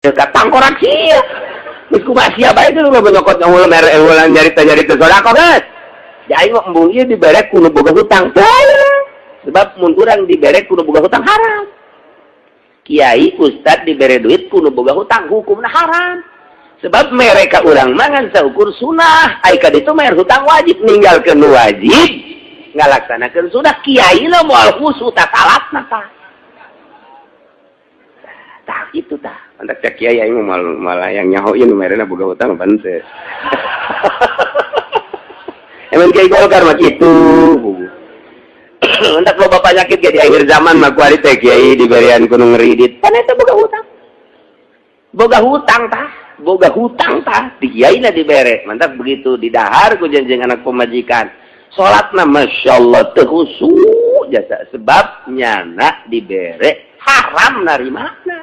Dekat tangkorak sia. Geus kumaha sia bae itu mah nyokot ngawul mere ulang nyarita-nyarita sedekah geus. Jadi mah embung ieu dibere ku nu boga hutang. Sebab mun urang dibere ku nu boga hutang, haram. Kiai, ustad dibere duit ku nu boga hutang, hukumna haram. Sebab mereka urang mangan saukur sunah, ai ka ditu bayar hutang wajib, ninggalkeun wajib, ngalaksanakeun sunah. Kiai lah moal khusyuk tah salatna tah. Tah itu tah. Mantak cek kiai, aing mah malah yang nyaho ieu nu merena boga hutang pan teu. Emang kiai Golkar mah kitu. Mantak loba penyakit ge di akhir zaman mah kuari teh kiai diberian ku nu ngeridit. Pan eta boga hutang. Boga hutang tah, boga hutang tah, di kiai na dibere. Mantap begitu didahar ku janjeng anak pemajikan. Salatna masya Allah teu khusyuk jasa, sebab nyana dibere haram narimana.